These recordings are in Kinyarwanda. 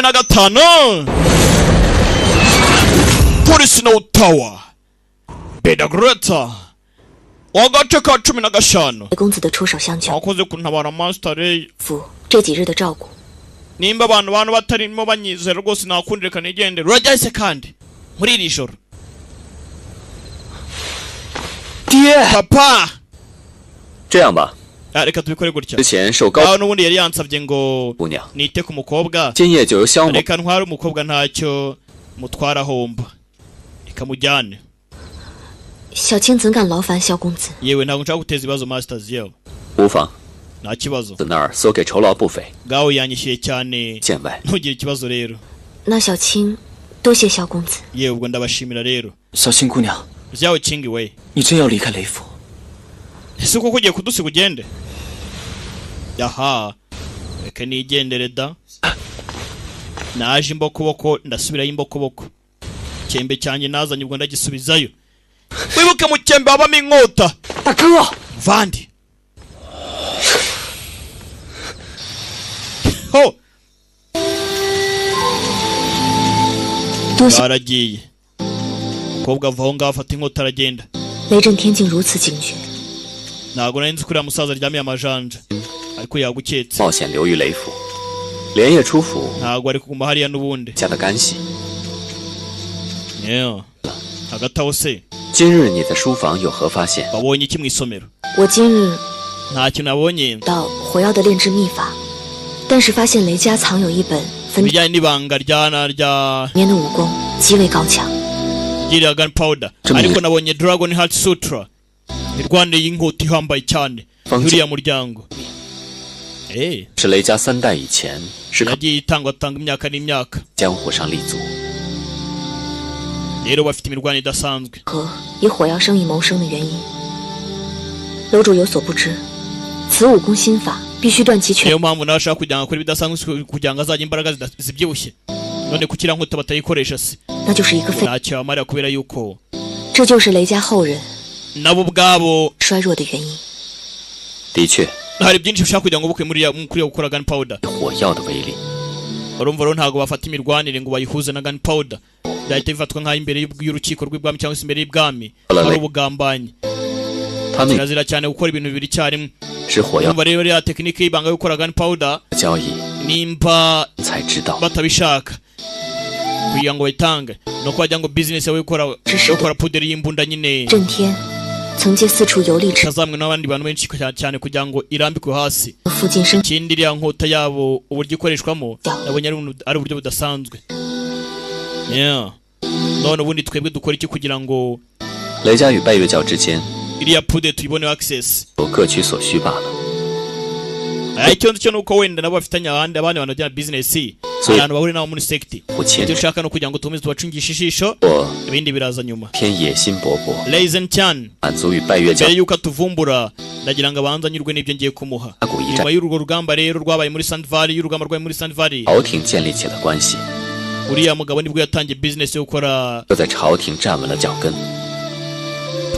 15 kuri Snow Tower, Bedagreta, agace ka 15. 公子的出手相救， Wakoze kuntabara, Master Ray. 府这几日的照顾， Nimba abantu batarimo banyizera rwose, nakundi reka nigendere. Urajya se kandi muri iri joro? 爹， Papa. 这样吧， Ah, reka tubikore gutya. 之前受高 Aho n'ubundi yari yansabye ngo 姑娘， nite ku mukobwa. 今夜就由萧某 Reka ntware umukobwa, ntacyo mutwara ahomba, reka mujyane. 小青怎敢劳烦萧公子？ Yewe, ntabwo nshaka guteza ibibazo masters yewe. 无妨， Nta kibazo. 在那儿所给酬劳不菲， Bwawe yanyishyuye cyane. 见外。 Ntugire ikibazo rero. 那小青多谢萧公子。 Yewe, ubwo ndabashimira rero. 小青姑娘， Byawe kingi we. 你真要离开雷府？ Ese koko ugiye kudusiga ugende? Aha, reka nigendere da. Naje imbokoboko, ndasubirayo imbokoboko. Cyembe cyanjye nazanye, ubwo ndagisubizayo. Wibuke mu cyembe habamo inkota. 大哥， Vandi ho. 多谢 Baragiye, umukobwa ava aho ngaho, afata inkota aragenda. 雷震天竟如此警觉， Ntabwo nari nzi ko uriya musaza aryamiye amajanja, ariko yaguketse. 冒险留于雷府，连夜出府 Ntabwo ari kuguma hariya n'ubundi. 家的干系。 Yeah. Hagati aho se, 今日你在书房有何发现？ wabonye iki mu isomero? 我今日 Nta kintu nabonye. 到火药的炼制秘法，但是发现雷家藏有一本分 Ibijyanye n'ibanga rya na rya 年的武功极为高强。 ryiriya gunpowder. Tumye. Ariko nabonye Dragon Heart Sutra, irwanire y'inkota ihambaye cyane Fangzi- y'uriya muryango. Eh, 是雷家三代以前是靠 yagiye itangwa atanga imyaka n'imyaka. 江湖上立足。 Rero bafite imirwano idasanzwe. 和以火药生意谋生的原因。楼主有所不知，此武功心法必须断其全 Niyo mpamvu nawe ashaka kugira ngo akore ibidasanzwe, kugira ngo azajye imbaraga zibyibushye. None kuki iriya nkota batayikoresha se? 那就是一个废。 Ntacyo yamarira kubera yuko 这就是雷家后人 nabo ubwabo 衰弱的原因。 的确， hari byinshi bishaka kugira ngo bukwe muri ya kuri gukora gunpowder. 火药的威力。 Urumva rero, ntabwo bafata imirwanire ngo bayihuze na gunpowder, byahita bifatwa nk'aho imbere y'urukiko rw'ibwami cyangwa se imbere y'ibwami ari ubugambanyi. 他们 Kirazira cyane gukora ibintu bibiri icyarimwe. 是火药 Urumva rero, iriya tekinike y'ibanga yo gukora gunpowder, 的交易， nimba 才知道 batabishaka kugira ngo bayitange, ni uko wagira ngo business yawe yo gukora puderi y'imbunda nyine 震天曾借四处游历之 itazamwe n'abandi bantu benshi cyane kugira ngo irambikwe hasi. 附近生 Ikindi, iriya nkota yabo uburyo ikoreshwamo nabonye ari uburyo budasanzwe. Yeah. None ubundi twebwe dukora iki kugira ngo 雷家与拜月教之间 iriya puderi tuyiboneho access? 有各取所需罢了。 Aya, icyo nzi cyo nuko wenda nabo bafitanye ahandi abandi bantu bajyana business, abantu bahurira nabo muri sect. 不牵 Icyo ushaka no kugira ngo tukomeze tubacungishe ijisho, 我 ibindi biraza nyuma. 偏野心勃勃， Raisen Chan 满足于拜月教 mbere yuko atuvumbura, ndagira ngo abanze anyurwe n'ibyo ngiye kumuha. 古一战 Nyuma y'urwo rugamba rero rwabaye muri Sand Valley, y'urugamba rwabaye muri Sand Valley, 朝廷建立起了关系， uriya mugabo nibwo yatangiye business yo gukora 又在朝廷站稳了脚跟。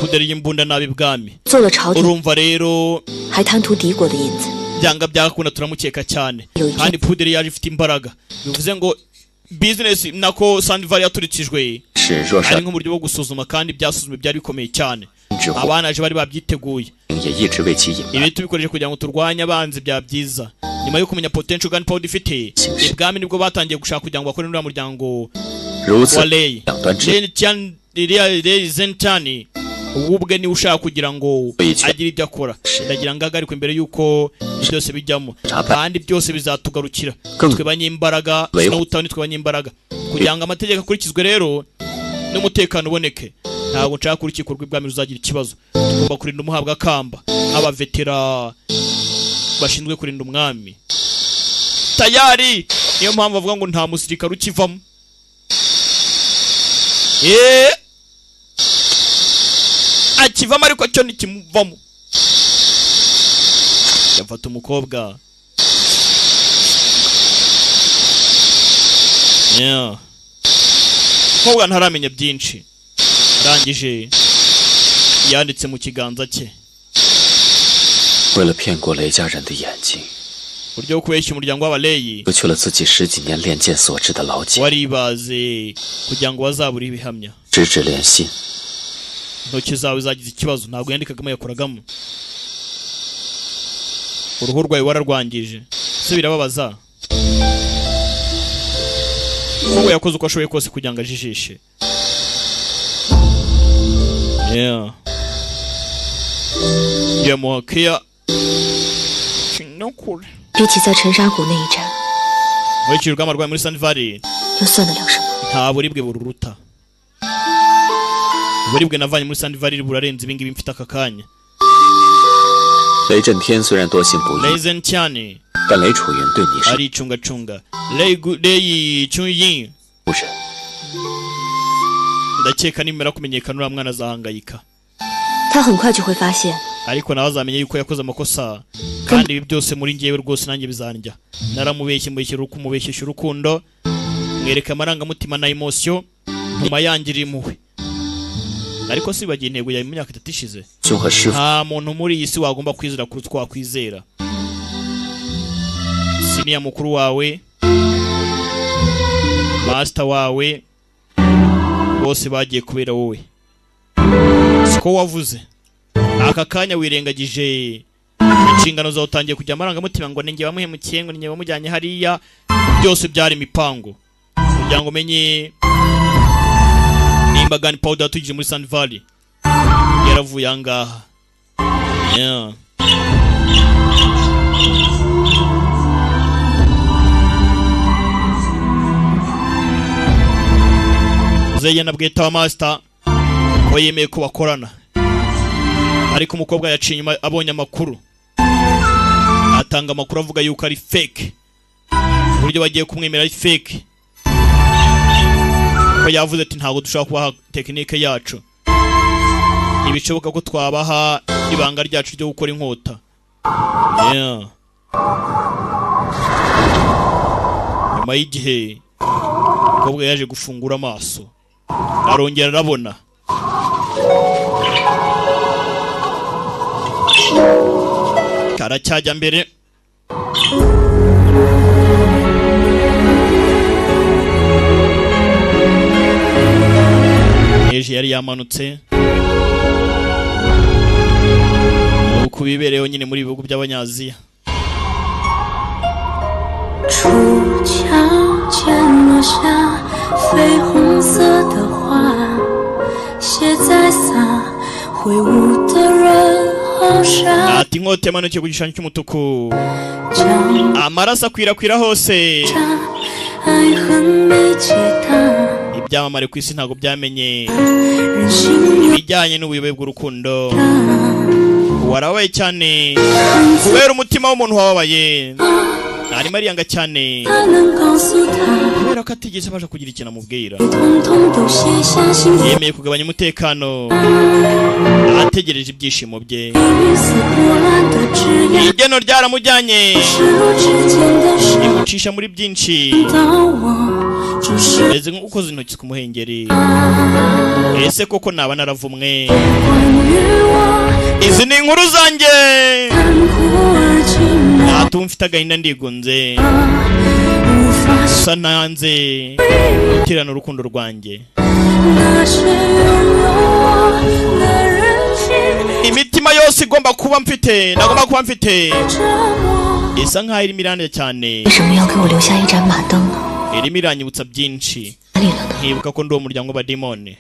puderi y'imbunda nabi bwami. 做了朝廷， Urumva rero, 还贪图敌国的银子， byanga byakunda turamukeka cyane, kandi puderi yaje ifite imbaraga, bivuze ngo business nako Sand Valley yaturikijwe 是若 ari 是 nk'uburyo bwo gusuzuma, kandi byasuzumwe byari bikomeye cyane. 之祸， Abanaje bari babyiteguye. 也一直为其隐瞒。 Ibi tubikoreshe kugira ngo turwanye abanzi bya byiza. Nyuma yo kumenya potential gunpowder ifite, ibwami nibwo batangiye gushaka kugira ngo bakore n'uriya muryango 如此 wa Lei 两端之 Lei Tian. Iriya Lei Zentian ubu ubwe niwe ushaka kugira ngo agire ibyo akora. Ndagira ngo ahagarikwe mbere y'uko byose bijyamo, kandi byose bizatugarukira twe banyembaraga. Snow nitwe banyembaraga kugira ngo amategeko akurikizwe rero n'umutekano uboneke. Ntabwo nshaka ko urukiko rw'ibwami ruzagira ikibazo. Tugomba kurinda umuhabwa kamba nk'abavetera bashinzwe kurinda umwami tayari. Niyo mpamvu bavuga ngo nta musirikare ukivamo. Eee, akivamo ariko cyo ntikimuvamo. Yafata umukobwa. Yeah. Umukobwa ntaramenya byinshi. Arangije yanditse mu kiganza cye. 为了骗过雷家人的眼睛， Uburyo bwo kubeshya umuryango w'abaleyi. 割去了自己十几年练剑所致的老茧， Waribaze kugira ngo bazabure ibihamya. 直指连心。 Intoki zawe zagize ikibazo, ntabwo yandikagamo, yakoragamo. Uruhu rwawe wararwangije, se birababaza. Umukobwa yakoze uko ashoboye kose kugira ngo ajijishe. Yeah. Yamuhakiya kinokure. 比起在沉沙谷那一战， Nkurikije urugamba rwawe muri Sun Valley, 又算得了什么？ nta buribwe bururuta. Uburibwe navanye muri Sun Valley burarenze ibingibi mfite aka kanya. 雷震天虽然多行不义， Reizen cyane 但雷楚云对你是 aricungacunga. Lei Lei Chunyin 不忍。 ndakeka nimara kumenyekana uriya mwana azahangayika. 他很快就会发现， Ariko nawe azamenya yuko yakoze amakosa, kandi ibi byose muri njyewe rwose nanjye bizandya. Naramubeshye, mubeshyera urukundo, mubeshyesha urukundo, mwereka amarangamutima na emotion, ntuma yangirira impuhwe. Ariko sibagiye intego yawe mu myaka 3 ishize. 兄和师傅 Nta muntu muri iyi si wagomba kwizera kuruta uko wakwizera siniya mukuru wawe, master wawe, bose bagiye kubera wowe. Siko wavuze aka kanya wirengagije inshingano zawe, utangiye kujya amarangamutima ngo ninjye bamuhemukiye, ngo ninjye bamujyanye hariya. Byose byari imipango kugira ngo umenye nimba gun powder yatugije muri Sun Valley yaravuye ahangaha. Yeah. Zeya na bwita wa master ko yemeye ko bakorana, ariko umukobwa yaciye inyuma abonye amakuru, atanga amakuru avuga yuko ari fake, uburyo bagiye kumwemera ari fake, ko yavuze ati ntabwo dushobora kubaha tekinike yacu, ntibishoboka ko twabaha ibanga ryacu ryo gukora inkota. Yeah. Nyuma y'igihe umukobwa yaje gufungura amaso, arongera arabona. Karacyajya mbere. Ejo yari yamanutse uku bibereyeho nyine muri ibihugu by'Abanyaziya. 楚桥间落下绯红色的花，写在洒挥舞的人后上。 Ati inkota yamanukiye ku gishushanyo cy'umutuku, 交 amaraso akwirakwira hose. 叉，爱恨没解答， Ibyamamare ku isi ntabwo byamenye 人心有 ibijyanye n'ubuyobe bw'urukundo. Warababaye cyane kubera umutima w'umuntu wababaye, arimo ariyanga cyane 他能告诉他， kubera ko atigeze abasha kugira ikintu amubwira. 统统都写下幸福。 Yemeye kugabanya umutekano, ategereje ibyishimo bye. 雨丝波澜的枝桠， Igeno ryaramujyanye 是如指尖的沙， imucisha muri byinshi. 到我注视 Meze nk'ukoze intoki ku muhengeri. Ese koko naba naravumwe? 关于我 Izi ni inkuru zanjye. 残酷而寂寞， Natuma mfite agahinda ndigunze, 无法 gusa nanze guterana urukundo rwanjye. 那些拥有我的人心 Imitima yose igomba kuba mfite, nagomba kuba mfite, 折磨。 isa nkaho irimo irandya cyane, 为什么要给我留下一盏马灯呢？ irimo iranyibutsa byinshi, 哪里了呢？ nkibuka ko ndi uwo muryango w'abadimoni.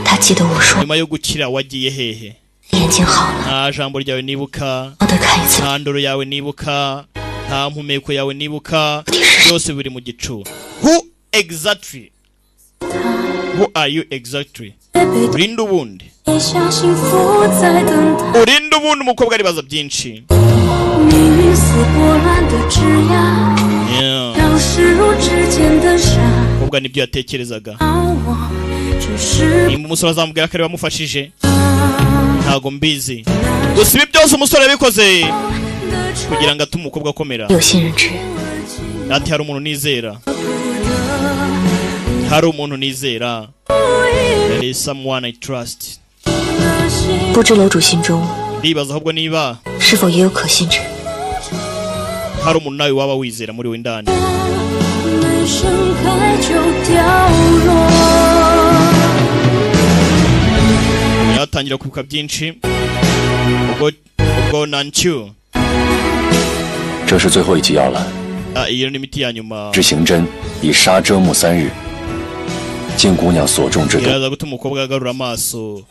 他记得我说 Nyuma yo gukira wagiye hehe? 眼睛好了， Nta jambo ryawe nibuka, 我得看一次 nta ndoro yawe nibuka, nta mpumeko yawe nibuka, byose biri mu gicu. Who exactly? Who are you exactly? Urinde ubundi, 写下幸福在等待， urinde ubundi. Umukobwa aribaza byinshi. 命运似波澜的枝桠， Yeah. 消失如指尖的沙。 Umukobwa nibyo yatekerezaga. 我只是 Nimba umusore azamubwira ko ari we wamufashije, ntago mbizi. Gusa ibi byose umusore yabikoze 的船 kugira ngo atume umukobwa akomera. 有心人知， Ati hari umuntu nizera, hari umuntu nizera. There is someone I trust. 那些 不知楼主心中 Ndibaza ahubwo niba 是否也有可信之人？ Hari umuntu nawe waba wizera muri we indani. 没盛开就掉落。 Yatangira kwibuka byinshi ubwo Nanchu. 这是最后一剂药了。 Ah, iyo ni imiti ya nyuma. 执行针已杀蛰木3日，金姑娘所中之毒 Iraza gutuma umukobwa agarura amaso.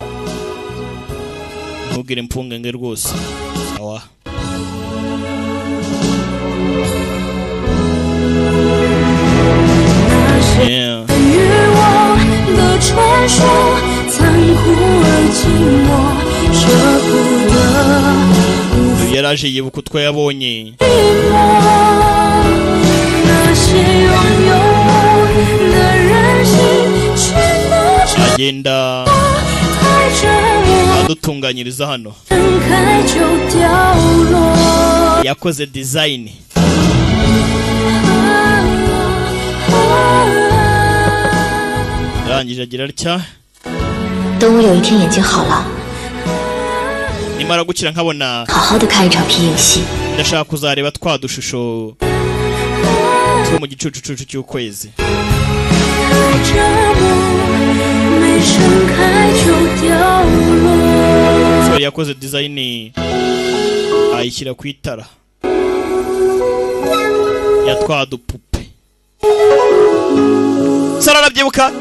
Ntugire impungenge rwose. Sawa. 那些 Yeah. 与我的传说，残酷而寂寞，舍不得 Uyu yaraje yibuka utwo yabonye. 寂寞。那些拥有我的人心，却拿着 Agenda 带着我， adutunganyiriza hano. 盛开就掉落。 Yakoze design. Arangije agira atya. 等我有一天眼睛好了， Nimara gukira nkabona 好好的看一场皮影戏。 ndashaka kuzareba twa dushusho two mu gicucucucu cy'ukwezi. 爱着我，没盛开就掉落。 So yakoze design ayishyira ku itara ya twa dupupe. Sara arabyibuka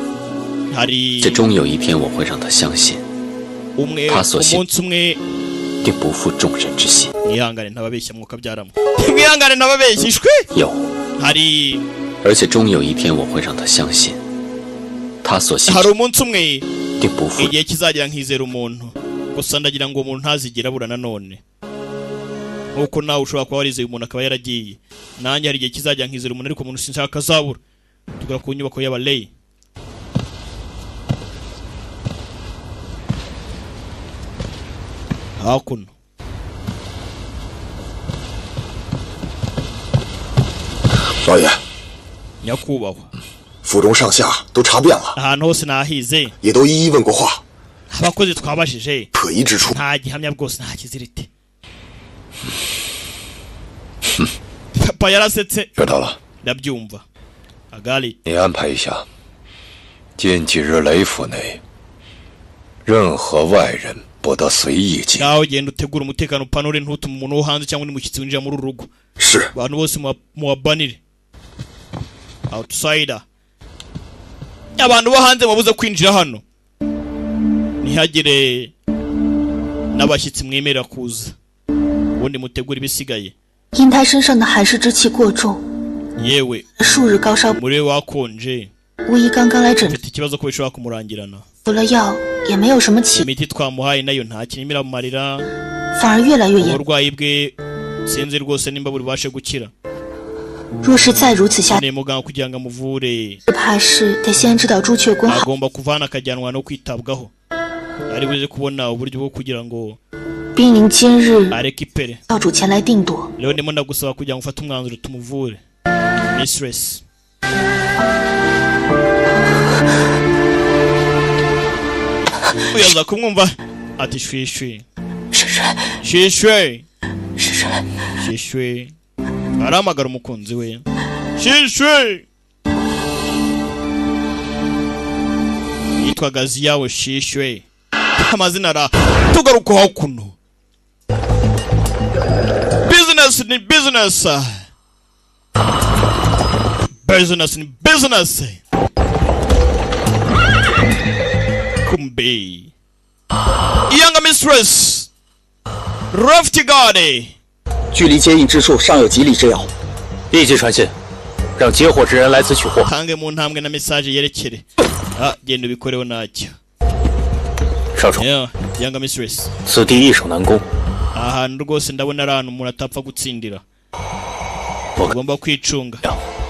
hari 这终有一天我会让他相信， umwe 他所信 umunsi umwe 定不负众人之心。 Mwihangane ntababeshya mwuka byaramwe, mwihangane ntababeshya ishwi. 有， Hari 而且终有一天我会让他相信，他所信 hari umunsi umwe 定不负 igihe kizagera nkizera umuntu, gusa ndagira ngo uwo muntu ntazigere abura nanone, nkuko nawe ushobora kuba warizeye umuntu akaba yaragiye. Nanjye hari igihe kizagera nkizera umuntu, ariko umuntu sinshaka azabura. Tugera ku nyubako y'abaleyi. Hakuno 老爷， nyakubahwa, 府中上下都查遍了， ahantu hose nahize, 也都一一问过话， abakozi twabajije, 可疑之处 nta gihamya rwose, nta kizirite. Papa yarasetse. 知道了。 Ndabyumva agali. 你安排一下，近几日雷府内，任何外人不得随意进。 Ngaho genda utegure umutekano, upanure, ntutume umuntu wo hanze cyangwa undi mushyitsi winjira muri uru rugo. 是。 Abantu bose mubabanire, outsider, abantu bo hanze babuze kwinjira hano, ntihagire n'abashyitsi mwemerera kuza, ubundi mutegure ibisigaye. 因他身上的寒湿之气过重， Yewe, 数日高烧， muri we wakonje. 巫医刚刚来诊， Mfite ikibazo ko bishobora kumurangirana. 服了药也没有什么起， Imiti twamuhaye nayo nta kintu iramumarira, 反而越来越严。 uburwayi bwe sinzi rwose nimba buri gukira. 若是再如此下 Ni muganga kugira ngo amuvure, 怕是得先知道朱雀宫好 agomba kuvana akajyanwa no kwitabwaho, ari buze kubona uburyo bwo kugira ngo 兵临今日 arekipere. 教主前来定夺， Rero ndimo ndagusaba kugira ngo ufate umwanzuro tumuvure mistress. Uyaza kumwumva ati shwishwi shishwe shishwe, arahamagara umukunzi we shishwe, yitwaga Ziyawe Shishwe, amazina ara tugaruka hakuno. Business ni business, business ni business. Kumbe Younger Mistress Rafty God， 距离接应之处尚有几里之遥。 立即传信，让接货之人来此取货。 Tange mu ntambwe na message yerekere. Ah, genda ubikoreho ntacyo. 少主， Yeah, Younger Mistress, 此地易守难攻， ahantu rwose ndabona ari ahantu umuntu atapfa gutsindira, ugomba kwicunga.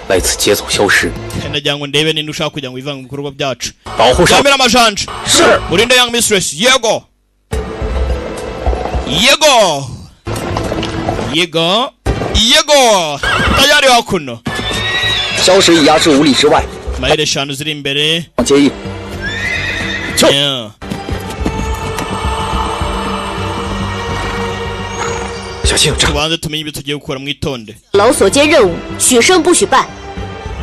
来此劫走消失， Ndagira ngo ndebe ninde ushaka kugira ngo wivange mu bikorwa byacu. 保护少 Zamira amajanja. 是 Murinde Young Mistress. Yego, yego, yego, yego, tayari hakuno. 消食已压至5里之外， Mayire 5 ziri imbere. 接应。 Yeah. 小小心，这 Tubanze tumenye ibyo tugiye gukora, mwitonde. 老所接任务，许胜不许败。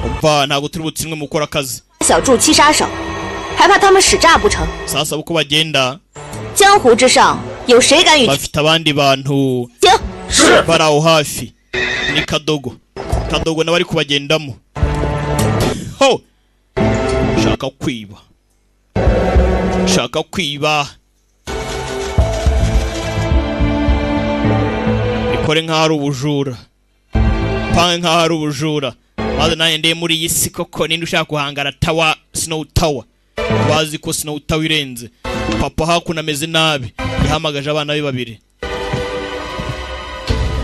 Umva, ntabwo turi butsinwe mu gukora akazi. 小筑七杀手，还怕他们使诈不成？ Sasa uko bagenda 江湖之上，有谁敢与 bafite abandi bantu 行？ bari aho hafi. Ni Kadogo, Kadogo nawe ari kubagendamo. Ho, shaka kwiba, shaka kwiba, ikore nk'aho ari ubujura, pange nk'aho ari ubujura, maze nanjye ndiye muri iyi si koko. Ninde ushaka guhangara tawa Snow Tower? Bazi ko Snow Tower irenze. Papa hakuno ameze nabi, yahamagaje abana be babiri.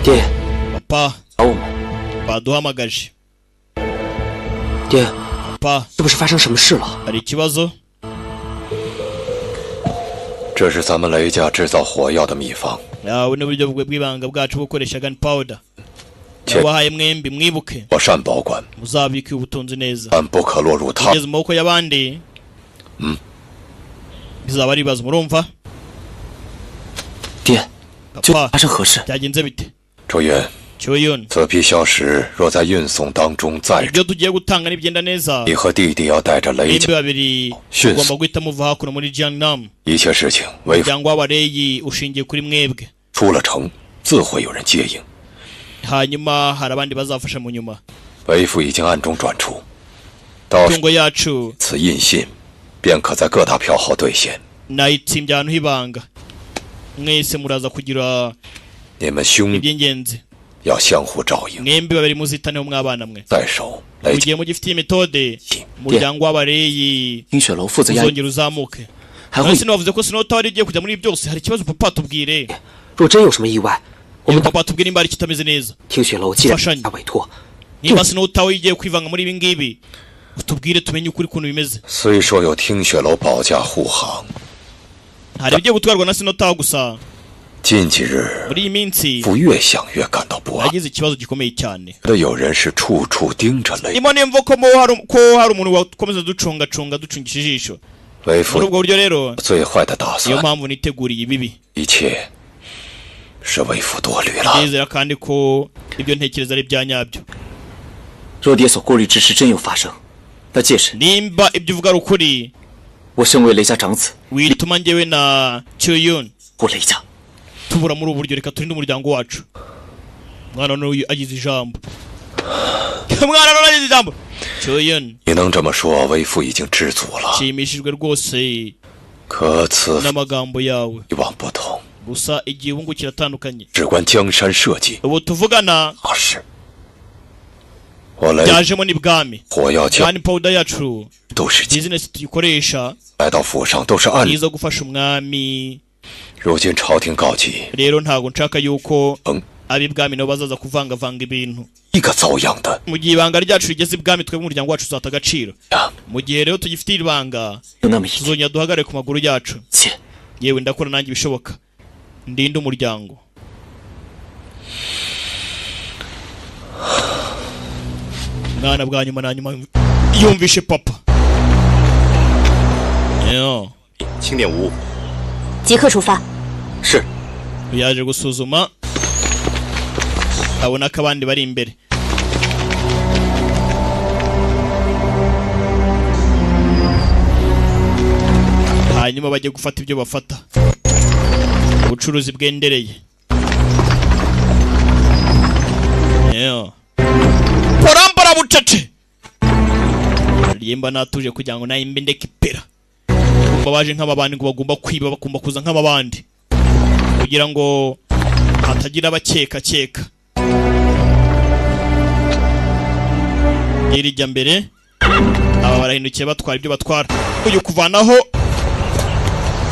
爹， Papa, 找我们。 baduhamagaje. 爹， Papa, 是不是发生什么事了？ hari ikibazo? 这是咱们雷家制造火药的秘方， Ubu ni uburyo bw'ibanga bwacu bwo gukoresha gunpowder. 切 Nabahaye mwembi, mwibuke, 妥善保管， muzabike ubutunzi neza. 但不可落入他 Bigeze mu maboko y'abandi bizaba ari ibibazo, murumva? 爹，究竟 Papa, 发生何事？ byagenze bite? 周云， Choyun, 此批硝石若在运送当中再， ibyo tugiye gutanga nibigenda neza, 你和弟弟要带着雷 mwembi 家， babiri 迅 ugomba 速， guhita muva hakuno muri Jiangnam. 一切事情为 Umuryango w'abareyi ushingiye kuri mwebwe. 出了城，自会有人接应。 Hanyuma hari abandi bazafasha mu nyuma. 为父已经暗中转出，到时 Imitungo yacu 此印信，便可在各大票号兑现。 nayitsimbye ahantu h'ibanga, mwese muraza kugira 你们兄 iby'ingenzi. 要相互照应， Mwembi babiri muzitaneho mwabana mwe. 在手雷 Mu gihe mugifitiye imitode, umuryango w'abareyi 听雪楼负责押运， uzongera uzamuke. 还会 None bavuze ko Snow Tower igiye kujya muri ibi byose, hari ikibazo? Papa, tubwire. 若真有什么意外，我们 Papa, tubwire nimba hari ikitameze neza. 听雪楼既然 Fashanyi. 下委托， Niba Snow Tower igiye kwivanga muri ibi ngibi, utubwire tumenye ukuri ukuntu bimeze. 虽说有听雪楼保驾护航， Hari ibigiye gutwarwa na Snow Tower gusa 近几日 muri iyi minsi 父越想越感到不安。 nagize ikibazo gikomeye cyane. 觉得有人是处处盯着雷 Ndimo nimva ko mo hari ko hari umuntu wakomeza ducungacunga, ducungisha ijisho. 为 Muri 父 ubwo buryo rero, 最坏的打 niyo 算， mpamvu niteguriye ibibi. 一切是为父多虑了。 Ndizera kandi ko ibyo ntekereza ari ibya nyabyo. 若爹所顾虑之事真有发生，那届时 Nimba ibyo uvuga ari ukuri, 我身为雷家长子， wituma njyewe na Choyun 护雷家。 tubura muri ubu buryo. Reka turinde umuryango wacu. Umwana n'uyu agize ijambo, umwana n'uyu agize ijambo, Choyun. 你能这么说，为父已经知足了。 Nshimishijwe rwose 可此 n'amagambo yawe. 以往不同， Gusa igihe ubu ngubu kiratandukanye. 只关江山社稷 Ubu tuvugana 大事。我雷 byajemo n'ibwami. 火药枪 Kandi powder yacu, 都是 business tuyikoresha 来到府上都是暗 ni。izo gufasha umwami. 如今朝廷告急， Rero ntabwo nshaka yuko 嗯 ab'ibwami nabo bazaza kuvangavanga ibintu. 一个遭殃的 Mu gihe ibanga ryacu rigeze ibwami, twebwe umuryango wacu uzata agaciro. 呀！ Mu gihe rero tugifite ibanga, 有那么一天， tuzongera duhagarare ku maguru yacu. 切， Yewe, ndakora nanjye ibishoboka ndinde umuryango. Mwana bwa nyuma na nyuma yumvishe papa. Yo. 清点无误。 即刻出发。 是。 Yaje gusuzuma, abona ko abandi bari imbere. Hanyuma bajye gufata ibyo bafata, ubucuruzi bwendereye. Yo. Porambara bucece rimba natuje kugira ngo nawe mbe ndeke ipera. Kumva baje nk'ababandi ngo bagomba kwiba, bagomba kuza nk'ababandi kugira ngo hatagira abakeka keka. Iri jya mbere, aba barahindukiye batwara ibyo batwara. Uyu kuvanaho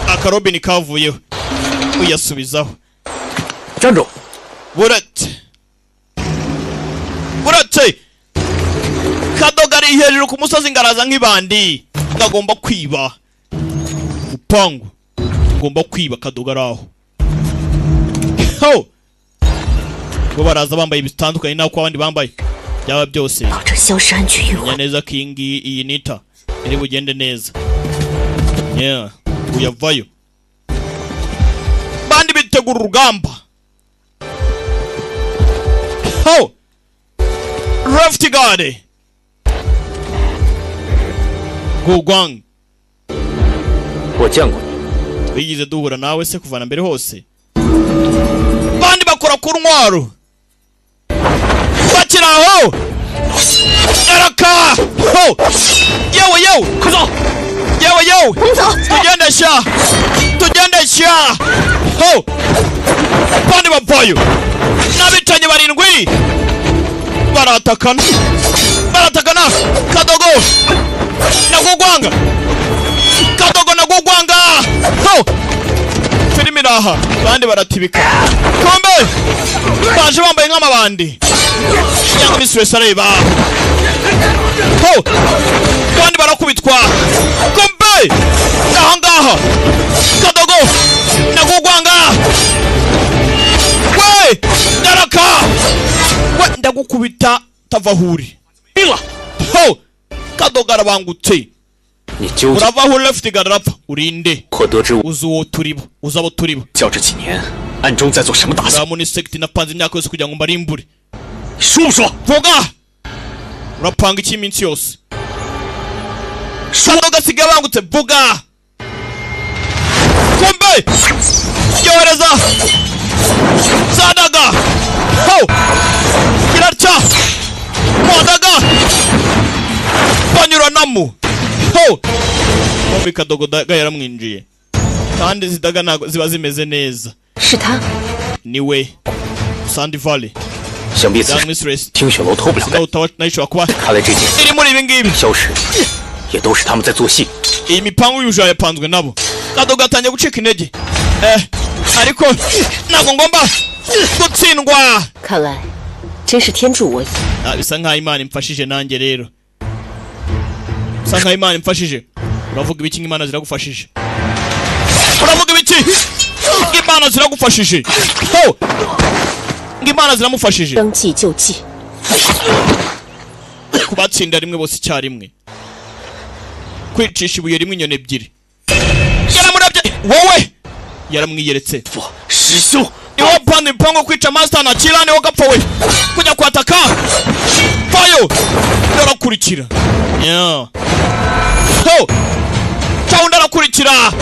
akarobini kavuyeho, uyasubizaho. 站住！ Buretse, buretse! Kadoga ari hejuru ku musozi, ngaraza nk'ibandi ngagomba kwiba upangu, ngomba kwiba. Kadoga ari aho ho, bo baraza bambaye bitandukanye n'uko abandi bambaye byaba byose. 保证萧山区域 Menya neza ko iyi ngiyi, iyi nita iri bugende neza. Yeah, uyavayo, bandi bitegura urugamba. Ho, left guard Gugwang. 我见过你， Twigeze duhura nawe se kuva na mbere hose? Bandi bakora ku ntwaro bakiri aho yaraka. Ho, yewe yewe, yewe yewe, tugende sha, tugende sha. Ho, bandi bavayo n'abicanyi barindwi baratakana, baratakana. Kadogo na Gugwanga, Kadogo na Gugwanga. Ho, filimi iraha, abandi baratibika. Kumbe baje bambaye nk'amabandi cyangwa Miss areba. Ho, abandi barakubitwa. Kumbe ahangaha Kadogo na Gugwanga. We daraka we, ndagukubita tavahuri. Ho, Kadogo arabangutse. 你究竟 Urava aho left guard arapfa urinde. 可得知我 Uzi uwo turibo, uzi abo turibo. 教这几年暗中在做什么打算？ Uramu ni sect napanze imyaka yose kugira ngo mbarimbure. 你说不说？ Vuga, urapanga iki iminsi yose? Kadogo asigaye abangutse. Vuga. Kumbe yohereza zadaga. Ho, kirarca mwadaga banyuranamo. Ho, kumbe Kadogo daga yaramwinjiye, kandi izi daga ntabwo ziba zimeze neza. 是他， Niwe Sandy Valley. 想必此 Young 时 Mistress 听雪楼偷不了干。 Scout nayo ishobora kuba 看来这件 iri muri ibi ngibi. 消失，也都是他们在做戏。 Iyi mipango y'ubujura yapanzwe nabo. Kadogo atangiye gucika intege, ariko ntabwo ngomba gutsindwa. 看来真是天助我也。 Ah, bisa nkaho Imana imfashije nanjye rero, bisa nkaho Imana imfashije. Uravuga ibiki ngo Imana ziragufashije? Uravuga ibiki ngo Imana ziragufashije? Ho, ngo Imana ziramufashije. 将计就计， Kubatsinda rimwe bose icyarimwe, kwicisha ibuye rimwe inyoni ebyiri. Yaramurabye wowe, yaramwiyeretse. 师兄， Niwo panda imipango yo kwica master na kira, niwo gapfa we kujya kwataka fayo arakurikira. Yeah. Ho, cyawundi arakurikira.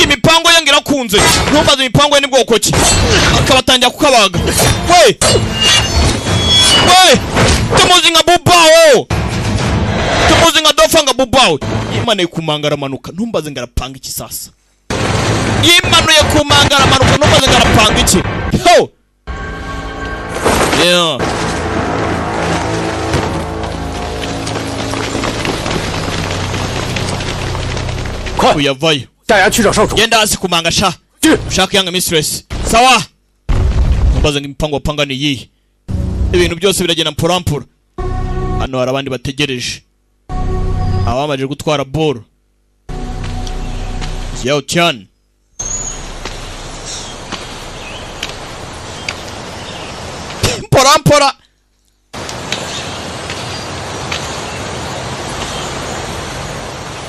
Imipango ye ngo irakunze, ntumbaze imipango ye ni bwoko ki. Akabatangira kukabaga. We we, tumuzi nka bubawo, tumuzi nka dofa nka bubawo. Yimanuye ku manga aramanuka, ntumbaze ngo arapanga iki sasa. Yimanuye ku manga aramanuka, ntumbaze ngo arapanga iki. Ho, yeah. Uyavayo. 大家去找少主。 Genda hasi kumanga sha, ushaka yanga mistress. Sawa, ntumbaze ngo imipango wapanga ni iyihe. Ibintu byose biragenda mpurampura. Hano hari abandi bategereje abamaze gutwara boro Yao Chan. Mpora mpora.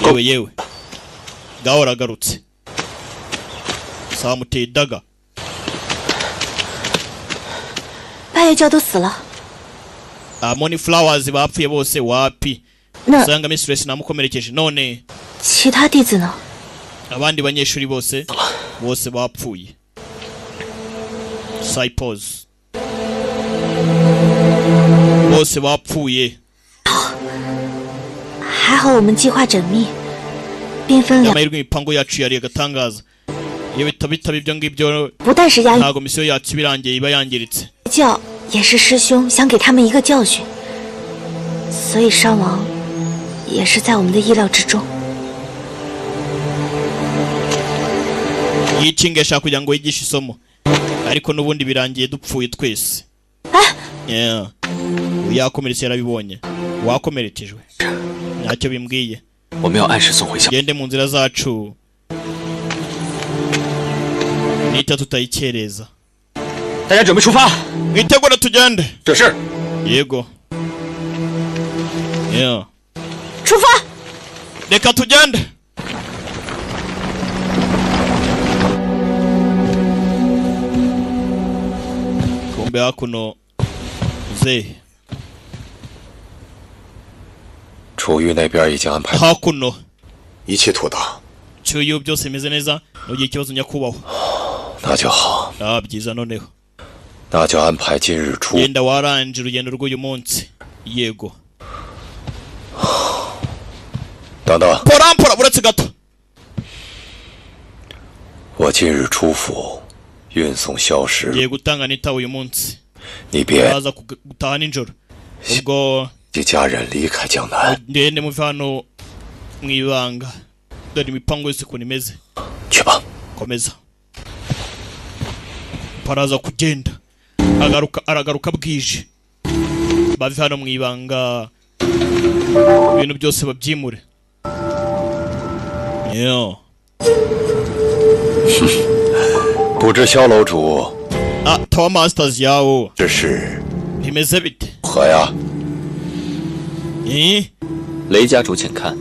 Yewe yewe, gaho aragarutse. Samuteye daga. 八月教都死了， Amoni Flowers bapfuye bose wapi? 那 Usanga mistress namukomerekeje none. 其他弟子呢？ Abandi banyeshuri bose bose bapfuye. Disciples bose bapfuye. 还好我们计划缜密，兵分两， Amahirwe imipango yacu yari agatangaza. Iyo bitaba ibyo ngibyo, 不但是押 ntabwo misiyo yacu iba irangiye, iba yangiritse. 教也是师兄想给他们一个教训，所以伤亡也是在我们的意料之中。 Yicinga ashaka kugira ngo yigishe isomo, ariko n'ubundi birangiye dupfuye twese. Yeah. Uyu yakomeretse yarabibonye, wakomerekejwe ntacyo bimbwiye. 我们要按时送回校。 Tugende mu nzira zacu nita tutayikereza. 大家准备出发。 Mwitegure tugende. 这是 Yego. Yeah. 出发！ Reka tugende. Kumbe Rebe hakuno ze. 楚玉那边已经安排 hakuno. 一切妥当。 Cyuyu byose bimeze neza, ntugire ikibazo nyakubahwa. 那就好。 Ah, byiza noneho. 那就安排今日出。 Genda waranje urugendo rw'uyu munsi. Yego. 等等。 Porampora uretse gato. 我今日出府，运送硝石。 Ngiye gutanga nita uyu munsi. 你别 Baza gutaha nijoro. Ubwo 及家人离开江南。 ngende muve hano mu ibanga. Dore imipango yose ukuntu imeze. Komeza. Paraza kugenda. Agaruka aragaruka bwije. Bave hano mu ibanga. Ibintu byose babyimure. Yo. 不知萧楼主 Ah, Tower Masters yawo. 这是 Bimeze bite? 何呀？ Eh? 雷家主，请看。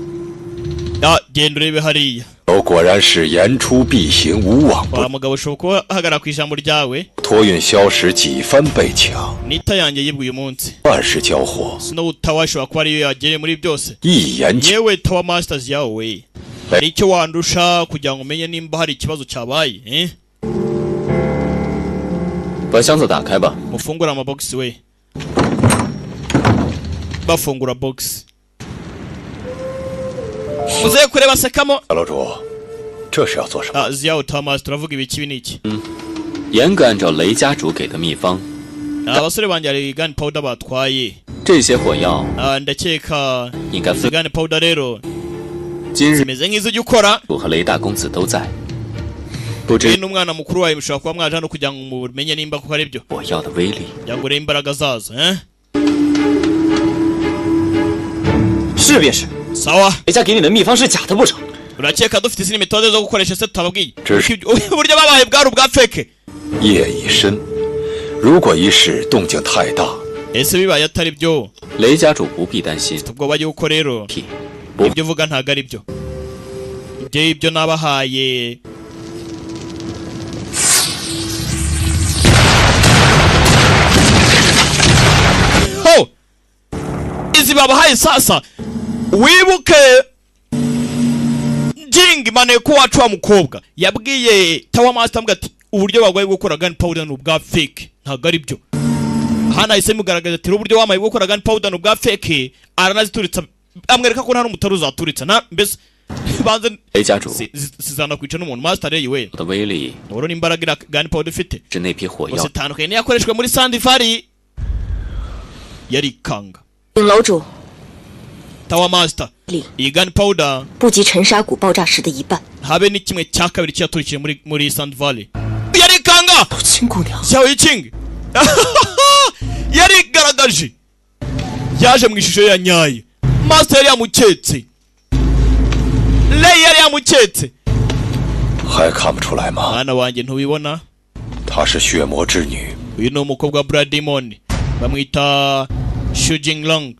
Ah, genda urebe hariya. 我果然是言出必行，无往不 Wa mugabo ushobora kuba ahagarara ku ijambo ryawe. 托运硝石几番被抢， Nita yanjye yibwe uyu munsi. 万事交火， Snow Tower ishobora kuba ariyo yagereye muri byose. 一言 Yewe Tower Masters yawe. Hari icyo wandusha kugira ngo umenye nimba hari ikibazo cyabaye, eh? 把箱子打开吧。 Mufungura amabox we. Bafungura box. Muze kureba sekamo. 小楼主，这是要做什么？ Ah, Ziao Tower Master turavuga ibiki ibi n'iki. 严格按照雷家主给的秘方， Abasore banjye hari gun powder batwaye. 这些火药 Ah, ndakeka 应该分。 gun powder rero 今日 zimeze nk'izo ujya ukora. 我和雷大公子都在，不知 Uyu ni umwana mukuru wawe mushobora kuba mwaje hano kugira ngo mumenye nimba koko ari byo. 火药的威力。 Kugira ngo urebe imbaraga zazo, eh? 是便是。 Sawa. 雷家给你的秘方是假的不成？ Urakeka dufite izindi metode zo gukoresha se tutababwiye? 这是 Uburyo babaye bwari ubwa fake. 夜已深，如果一时动静太大， Ese bibaye atari byo? 雷家主不必担心。 Ubwoba yuko rero ibyo uvuga ntabwo ari byo. Ibyo ibyo nabahaye ho izi babahaye sasa wibuke Jing maneko wacu wa mukobwa yabwiye Tower Master amuga ati uburyo bagwaye gukora gun powder ni ubwa fake ntabwo ari byo. Hano ahise mugaragaza ati uburyo wamaye gukora gun powder ni ubwa fake aranazituritsa amwereka ko nta n'umutari uzaturitsa na mbese banze 雷家主 sizanakwica n'umuntu Master Ray we 的威力 uburo n'imbaraga iriya gun powder ifite 是那批火 gusa 药 itandukanye n'iyakoreshejwe muri Sandifari yarikanga. 顶楼主 Tower Master iyi gun powder 不及沉沙谷爆炸时的一半。 habe ni kimwe cya kabiri cyaturikiye muri Sand Valley yarikanga. Xiao Yiqing yarigaragaje yaje mu ishusho ya nyayo. Master yari yamuketse, Lei yari yamuketse. 还看不出来吗？ Mwana wanjye ntubibona? 她是血魔之女， Uyu ni umukobwa wa Blood Demon bamwita Shu Jinglong.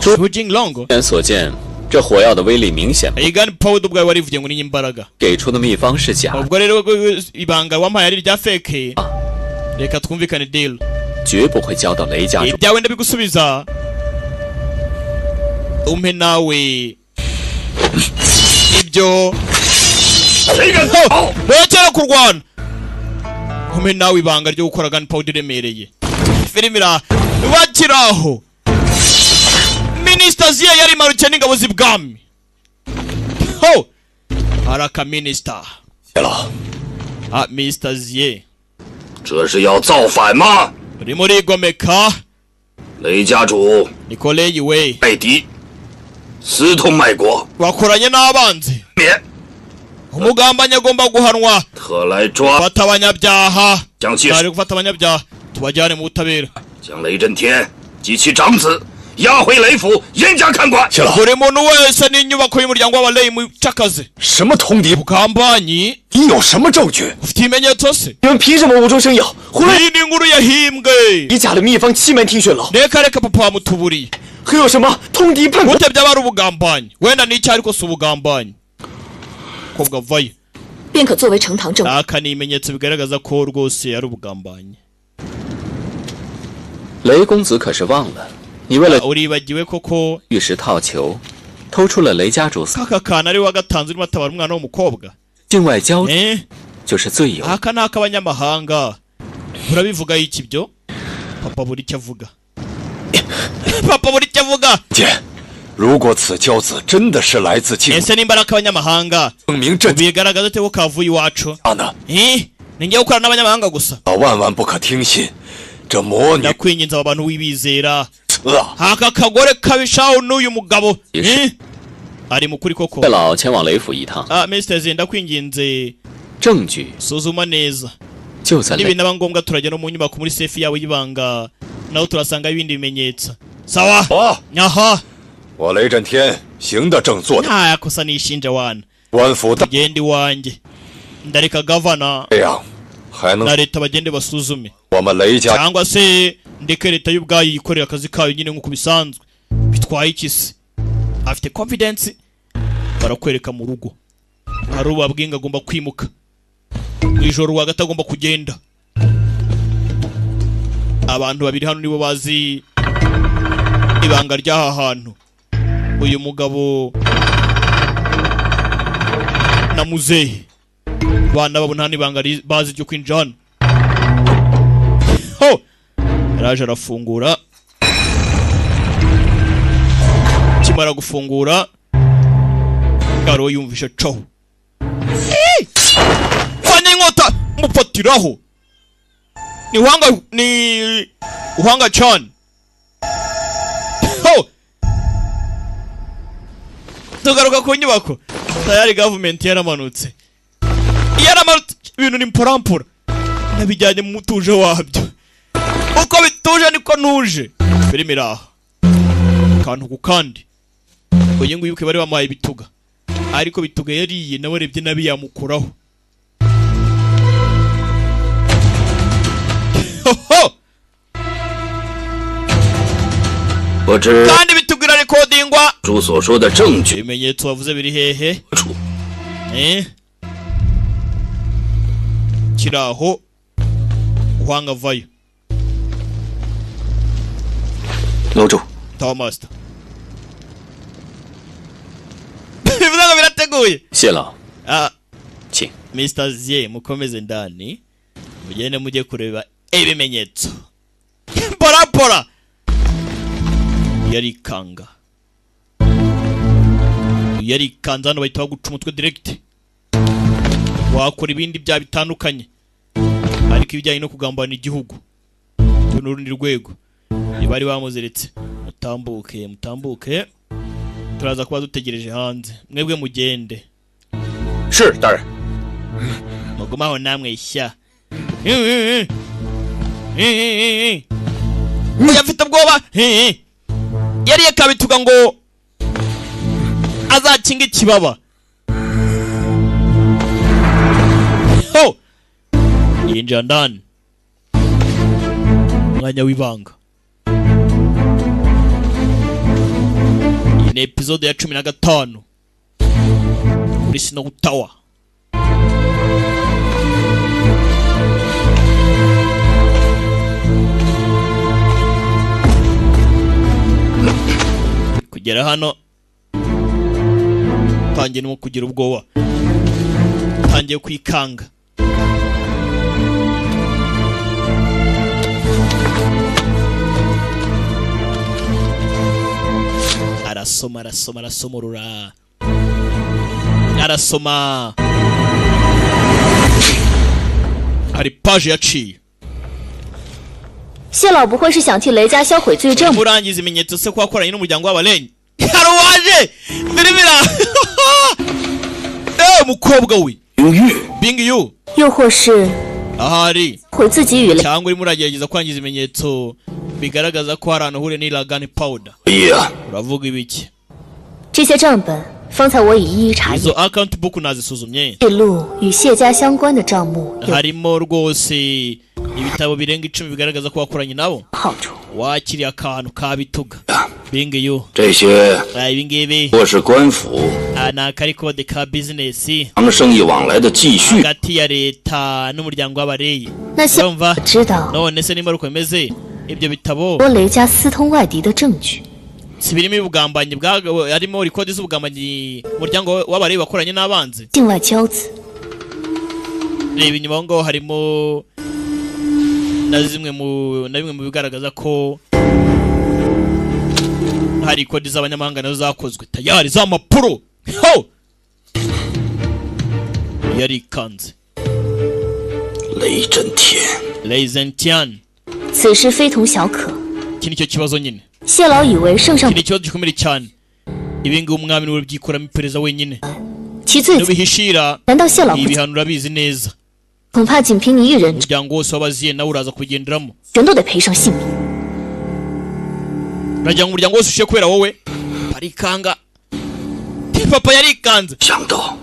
Shu Jinglong 眼所见，这火药的威力明显。 iyi gun powder ubwawe warivugiye ngo ni imbaraga. 给出的秘方是假的， Ubwo rero ibanga wampaye ari irya fake. Reka twumvikane deal. 绝不会交到雷家主。 Ibyawe ndabigusubiza umpe nawe ibyo rekera kurwana umpe nawe ibanga ryo gukora gun powder iremereye. Filime ira bakiraho Minisita Ziya yari imarukiye n'ingabo z'ibwami ho araka minisita. 谢了。 Ah, Minisita Ziye 这是要造反吗？ urimo urigomeka. 雷家主 Nikolai we 外敌，私通卖国， bakoranye n'abanzi. 免 Umugambanyi agomba guhanwa. 特来抓 Fata abanyabyaha. 将其 Bari gufata abanyabyaha tubajyane mu butabera. 将雷震天及其长子押回雷府，严加看管。 Buri muntu wese n'inyubako y'umuryango w'abaleyi mucakaze. 什么通敌？ Ugambanyi 你有什么证据？ ufite ibimenyetso se? 你们凭什么无中生有，胡乱 Iyi ni inkuru yahimbwe. 以假的秘方欺瞒听雪楼？ Reka reka papa wamutuburiye. 还有什么通敌叛国？ Gute byaba ari ubugambanyi? Wenda ni icyaha ariko si ubugambanyi. Kobwa vayo. 便可作为呈堂证供。 Aka ni ibimenyetso bigaragaza ko rwose ari ubugambanyi. 雷公子可是忘了，你为了 Uribagiwe koko 玉石套球，偷出了雷家主 kaka kana ari wagatanze urimo atabara umwana w'umukobwa. 境外交 Eh? 就是最有 Aka ni ak'abanyamahanga. Urabivuga iki ibyo? Papa buri icyo avuga. Papa buri icyo avuga. 姐，如果此娇子真的是来自境 Ese nimba ari ak'abanyamahanga 证明这 bigaragaza ate ko kavuye iwacu? 家呢？ Eh? Ni njye gukorana n'abanyamahanga gusa. 啊，万万不可听信这魔女 Ndakwinginze aba bantu wibizera. 词啊！ Aka kagore kabishaho n'uyu mugabo. Yes. Eh? Ari mukuri koko. 月老前往雷府一趟， Ah, Mr. Z, ndakwinginze 证据 suzuma neza. 就在雷 Nibinaba ngombwa turajya no mu nyubako muri safe yawe y'ibanga, naho turasanga ibindi bimenyetso. Sawa. 啊！ Aha. 我雷震天行得正，坐得 Nta yakosa nishinja wana. 官府大 Tugende iwanjye. Ndareka gavana 这样，还能 na leta bagende basuzume. 我们雷家 Cyangwa se ndeke leta y'ubwayo yikorera akazi kayo nyine nk'uko bisanzwe. Bitwaye iki se? Afite confidence. Barakwereka mu rugo. Hari ubabwiye ngo agomba kwimuka. Mu ijoro rwagati agomba kugenda. Abantu babiri hano nibo bazi ibanga ry'aha hantu. Uyu mugabo na muzehe. Bana babo nta n'ibanga bazi ryo kwinjira hano. Ho! Yaraje arafungura. Kimara gufungura, Karo yumvishe caho. Fanya inkota mufatiraho. Ni uhanga ni uhanga chan. Ho! Tugaruka ku nyubako. Tayari government yaramanutse. Yaramanutse ibintu ni mporampora. Nabijyanye mu mutuje wabyo. Uko bituje niko nuje. Filime iri aha. Akantu ku kandi. Uyu nguyu bari bamuhaye ibituga. Ariko bituga yariye nawe arebye nabi yamukuraho. Ho! 不知 Kandi bituga irarekodingwa. 主所说的证据 Ibimenyetso wavuze biri hehe? 处？ Eh? Kiraho uhanga vayo. 楼主， Tower Master. Bivuze ngo birateguye. 谢老， Ah, 请。 Mr. Z mukomeze ndani mugende mujye kureba ibimenyetso. Pora pora. Yarikanga. Yarikanze hano bahita baguca umutwe direct. Wakora ibindi bya bitandukanye. Ariko ibijyanye no kugambana igihugu. Uru ni urundi rwego. Bari bamuziritse. Mutambuke, mutambuke. Turaza kuba dutegereje hanze. Mwebwe mugende. 是大人。 Mugumaho namwe ishya. Oya mfite ubwoba. Yariye kabituga ngo azakinga ikibaba. Ho! Yinjira ndani. Umwanya w'ibanga. Iyi ni episode ya 15 kuri Snow Tower. Kugera hano tangiye no kugira ubwoba, tangiye kwikanga. Arasoma arasoma arasomorora arasoma. Hari page yaciye. 谢老不会是想替雷家销毁罪证吧？ Murangiza ibimenyetso se ko wakoranye n'umuryango w'abarenyi. Hari uwaje birimira. Eh, mukobwa we 永玉 Bing Yu 又或是 ahari 毁自己与雷 cyangwa urimo uragerageza kwangiza ibimenyetso bigaragaza ko hari ahantu uhuriye n'iragani powder. 意啊！ Uravuga ibiki? 这些账本，方才我已一一查 Izo 验， account book nazisuzumye, 记录与谢家相关的账目有 harimo rwose ibitabo birenga 10 bigaragaza ko wakoranye nabo, 好处。 wakiriye akantu ka bituga. Bing Yu, 这些 ibi ngibi 或是官府 ni akarikode ka business 咱们生意往来的记叙， hagati ya leta n'umuryango w'abareyi. 那谢 Urumva? 知道 None se nimba ari uko bimeze, Ibyo bitabo 多雷家私通外敌的证据。 si birimo ubugambanyi bwa harimo record z'ubugambanyi umuryango w'abareyi wakoranye n'abanzi. 境外骄子， Reba inyuma aho ngaho harimo na zimwe mu na bimwe mu bigaragaza ko hari kodi z'abanyamahanga nazo zakozwe tayari za mpapuro. Ho! Yarikanze. 雷震天， Lei Zentian, 此事非同小可。 Iki nicyo kibazo nyine. 谢老以为圣上 Iki ni ikibazo gikomeye cyane. Ibi ngibi umwami niwe ubyikuramo iperereza wenyine. 其罪， Nubihishira 难道谢老不 ibihano urabizi neza. 恐怕仅凭你一人， Umuryango wose w'abaziye nawe uraza kubigenderamo. 全都得赔上性命。 Uragira ngo umuryango wose ushiye kubera wowe? Barikanga. Papa yarikanze. 想到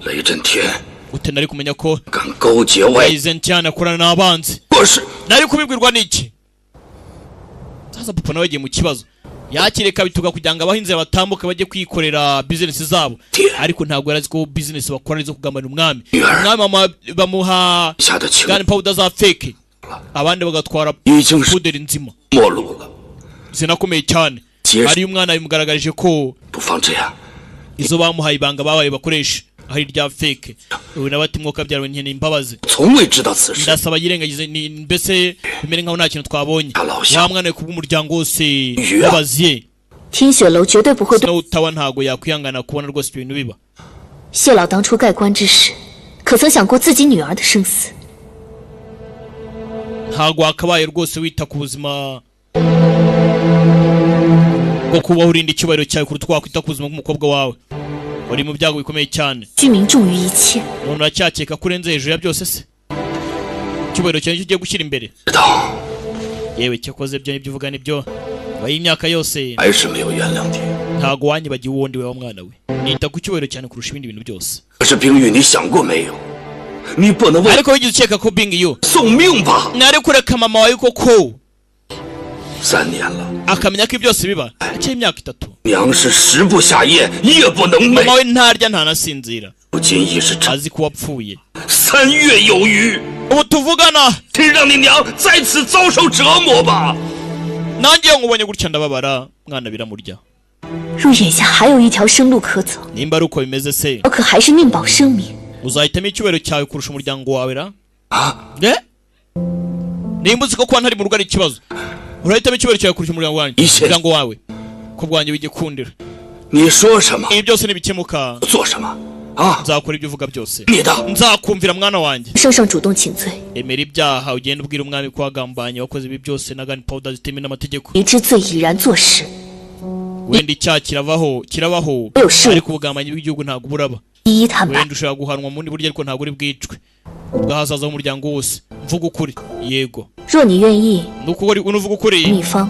雷震天 Ute nari kumenya ko 敢勾结外 Lei Zentian akorana n'abanzi? 国是 Nari kubibwirwa n'iki? Sasa papa nawe yagiye mu kibazo. Yakireka bituga kugira ngo abahinzi batambuke bajye kwikorera business zabo, ariko ntabwo yari azi ko business bakora ari izo kugambanira umwami. Umwami bamuha 下的情 gun powder za fake, abandi bagatwara 已经是 puderi nzima 末路了， zinakomeye cyane. 结 Ariyo umwana bimugaragaje ko 不妨这样， izo bamuhaye ibanga babaye bakoresha ari irya fake. Ubu nawe ati mwuka byarawe nkeneye imbabazi. 从未知道此事。 Ndasaba yirengagize ni mbese bimere nkaho nta kintu twabonye. Wa mwana we kubw'umuryango wose w'abaziye. 听雪楼绝对不会对 Snow Tower ntago yakwihangana kubona rwose ibyo bintu biba. 谢老当初盖棺之时，可曾想过自己女儿的生死？ Ntago wakabaye rwose wita ku buzima bwo kubaho urinda icyubahiro cyawe kuruta uko wakwita ku buzima bw'umukobwa wawe uri mu byago bikomeye cyane. 居民重于一切， None uracyakeka ko urenze hejuru ya byose se? Icyubahiro cyawe nicyo ugiye gushyira imbere. 知道 Yewe cyakoze ibyo nibyo uvuga nibyo nyuma y'imyaka yose 还是没有原谅你。 ntago wanyibagiwe uwo ndi we wa mwana we. Nita ku cyubahiro cyane kurusha ibindi bintu byose. 可是冰玉，你想过没有？你不能为 Ariko wigeze ukeka ko Bing yo 送命吧？ nari kureka mama wawe koko 3年了， akamenya ko ibyo byose biba akiri imyaka 3? 娘是食不下咽，夜不能寐， Mama we ntarya ntanasinzira, 如今已是这 azi ko wapfuye. 3月有余， Ubu tuvugana 请让你娘在此遭受折磨吧。 nanjye iyo nkubonye gutya ndababara. Mwana biramurya. 若眼下还有一条生路可走， Nimba ari uko bimeze se, 我可还是宁保生命。 uzahitamo icyubahiro cyawe kurusha umuryango wawe ra? Ne? Nimba uzi ko kuba ntari mu rugo ari ikibazo, urahitamo icyubahiro cyawe kurusha umuryango wanjye? Ishe. Umuryango wawe ko bwanjye w'igikundiro. 你说什么？ Ibi byose nibikemuka 做什么？啊！ nzakora ibyo uvuga byose. 你的 Nzakumvira mwana wanjye. 圣上主动请罪， Emera ibyaha ugende ubwira umwami ko wagambanye wakoze ibi byose na gun powder zitemewe n'amategeko. 你之罪已然坐实， Wenda icyaha kiravaho kirabaho, Yoshe. ariko ubugambanyi bw'igihugu ntabwo buraba. 一一坦白。 Wenda ushobora guhanwa mu bundi buryo ariko ntabwo uri bwicwe ubw'ahazaza h'umuryango wose. Mvuga ukuri yego. 若你愿意， Nuko uri unuvuga ukuri, 秘方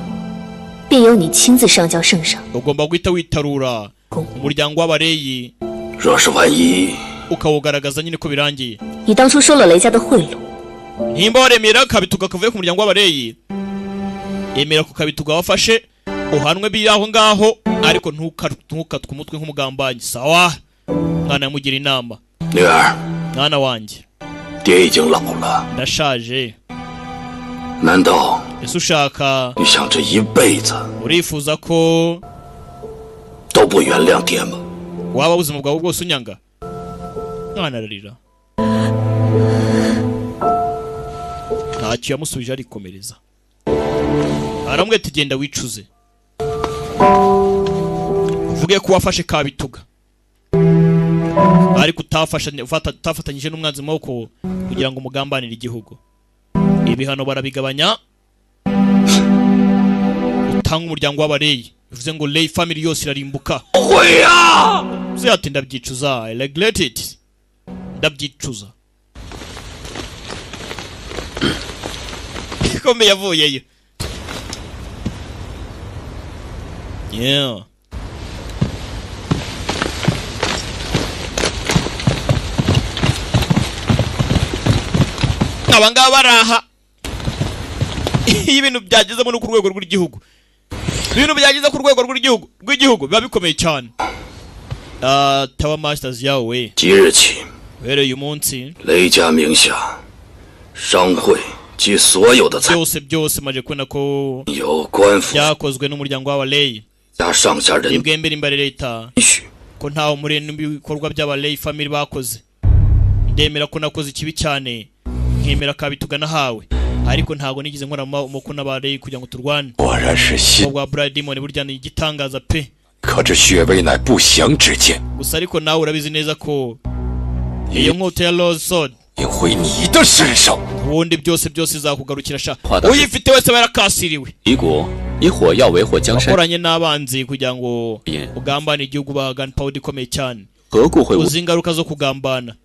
便由你亲自上交圣上。 ugomba guhita witarura umuryango w'abareyi, 若是万一 ukawugaragaza nyine ko birangiye. 你当初收了雷家的贿赂， Nimba waremera akabituga kavuye ku muryango w'abareyi, emera ku kabituga wafashe uhanwe biri aho ngaho, ariko ntukatwe umutwe nk'umugambanyi. Sawa mwana, yamugira inama. 女儿， Mwana wanjye, 爹已经老了， ndashaje. 难道 Ese ushaka 你想这一辈子 urifuza ko 都不原谅爹吗？ waba ubuzima bwawe bwose unyanga? Mwana ararira, ntacyo yamusubije, arikomereza aramubwira ati genda wicuze uvuge ko wafashe kabituga ariko utafatanyije n'umwanzi mu maboko kugira ngo umugambanire igihugu. Ibihano barabigabanya, utanga umuryango w'abareyi, bivuze ngo Lei family yose irarimbuka. 悔呀！ Uzi ati ndabyicuza, I regret it, ndabyicuza. Ikombe yavuyeyo. Yeah. Aba ngaba baraha. Iyo ibintu byagezemo no ku rwego rw'igihugu, ibintu byageze ku rwego rw'igihugu biba bikomeye cyane. Ah, Tower Masters yawe 即日起， uhereye uyu munsi 雷家名下商会、及所有的财 Byose byose maje kubona ko 由官府 byakozwe n'umuryango w'abaley. 家上下人 Nibwembere imbere leta 许 ko ntawe muri n'ibikorwa by'abaley family bakoze. Ndemera ko nakoze ikibi cyane, nkemera kabituga nahawe, ariko ntago nigeze nkora amaboko n'abaley kugira ngo turwane. 果然是心， Ubwo bwa Blood Demon burya ni igitangaza pe. 可这血杯乃不祥之剑， Gusa ariko nawe urabizi neza ko iyo nkota ya Rose Sword 应回你的身上。 ubundi byose byose izakugarukira sha. Wada- Uyifite wese aba yarakasiriwe. 敌国以火药为火江山， Wakoranye n'abanzi kugira ngo Yeah. ugambane igihugu, ba gunpowder ikomeye cyane. 何故会无 Uzi ingaruka zo kugambana.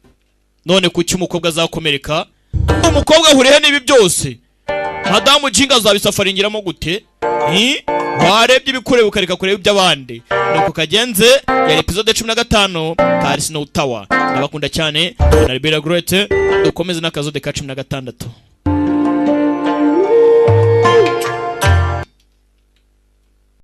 None kuki umukobwa azakomereka? Umukobwa ahuriye n'ibi byose? Madamu Jinga azabisafaringiramo gute? Hi? Warebye ibikureba ukareka kureba iby'abandi. Nuko kagenze, yari episode 15 kari Snow Tower. Ndabakunda cyane na Libera Great. Dukomeze n'akazode ka 16.